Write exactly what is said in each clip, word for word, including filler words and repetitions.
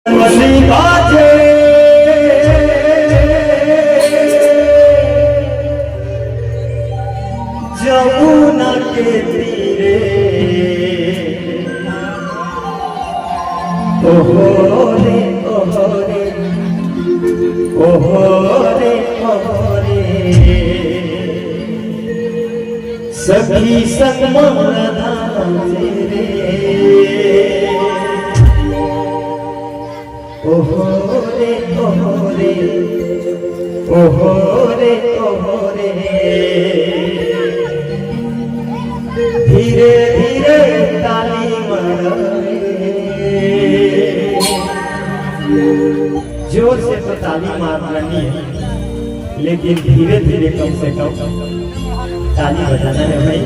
बंसी बाजे जमुना के तीरे, ओहो रे, ओहो रे, ओहो रे, ओहो रे। सखी संग मन राधे रे। ओहो रे, ओहो रे, ओहो रे, ओहो रे। धीरे धीरे ताली मार रे। जोर से तो ताली मार लेनी है, लेकिन धीरे धीरे कम से कम ताली बजाना है भाई।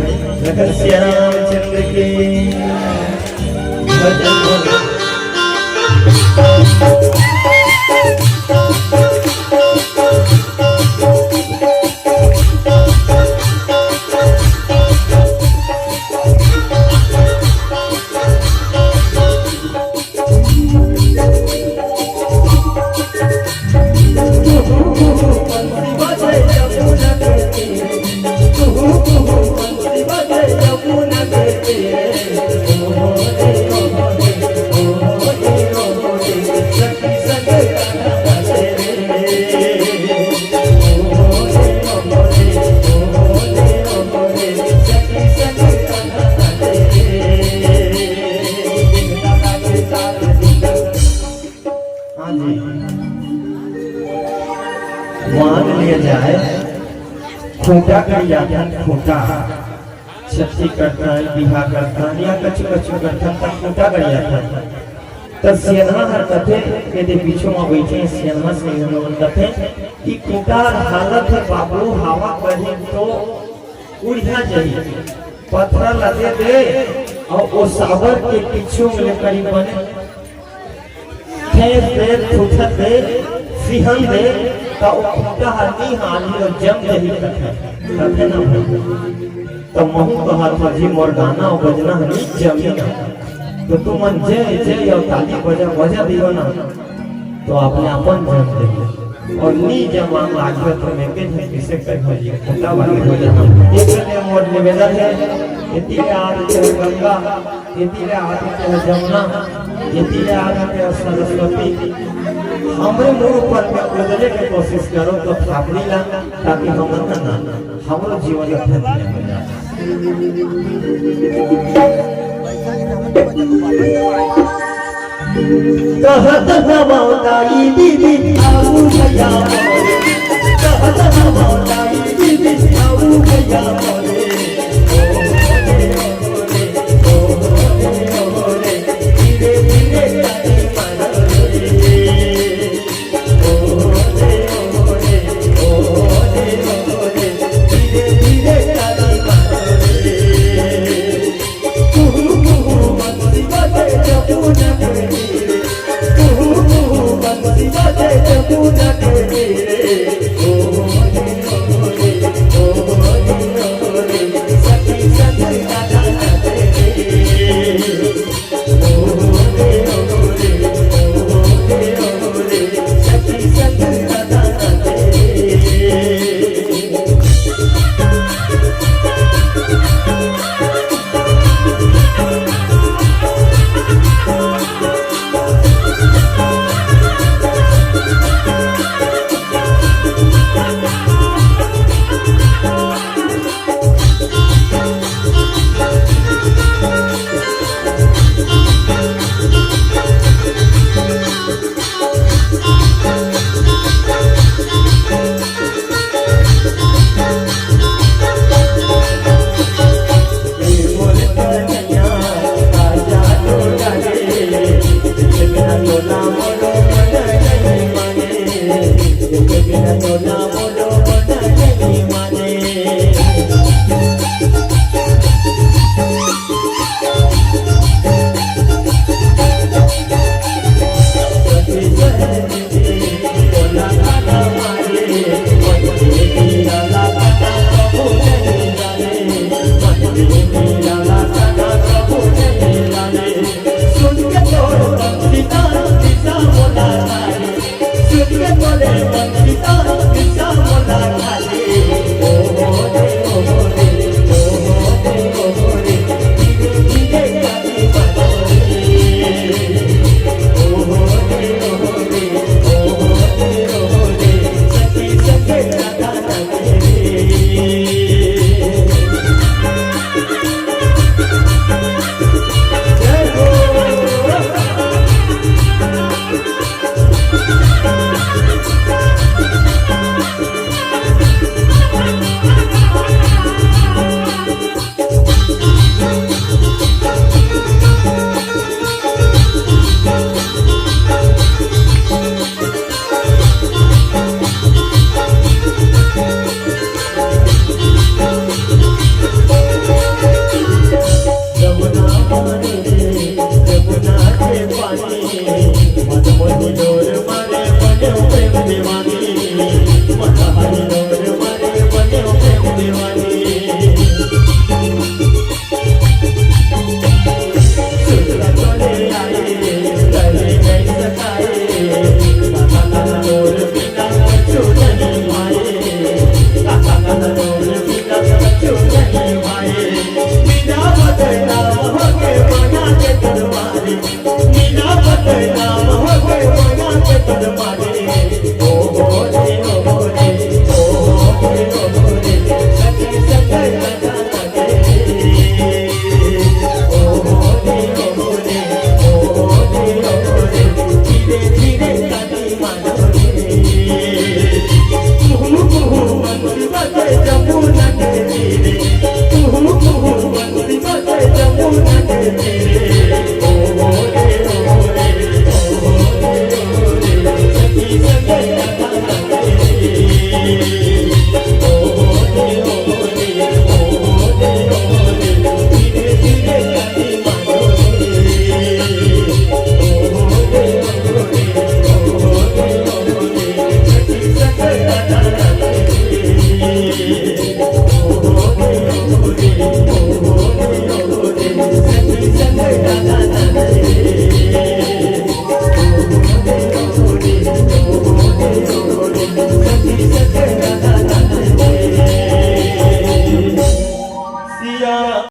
लखन सिया रामचंद्र की। हाँ जी। मान लिया जाए, खूंटा गड़ियाथन, खूंटा। छत्ती करथन, बिहा करथन, या कछु कछु करथन, त खूंटा गड़ियाथन। त सियनहा हर कथे, एदे पीछू म बइठे सियनहा से हमन कथे कि खूंटा हर हालत हे बाबू, हवा बही तो उड़िया जही। पथरा लदे दे, अउ ओ साबर के पीछू म ले करीब बने ठेस दे, थुथन दे, सिहन दे, त ओ खूंटा ह नी हालही अउ जम जही कथे, कथे ना भाई। त महूं कहत हंव जी मोर गाना अउ बजना ह नी जमी ना। त तुमन जय जय अउ ताली बजा बजा दियो ना, त अपने आपन जम जही। अउ नी जमान लागही त मैं के झन किसे कही जी, खूंटा वाली हो जाना। एकर ले मोर निवेदन हे, एती ले आदित्य गंगा, एती ले आदित्य जमुना, एती ले आदित्य सरस्वती। हमरे मुंह ऊपर में उतरे के कोशिश करो त थापड़ी ला, ताकि हमन का ना, हमरो जीवन में धन्य हो जाए। कहत हवं दाई दीदी आऊ भैया मोरे, कहत हवं दाई दीदी आऊ भैया मोरे।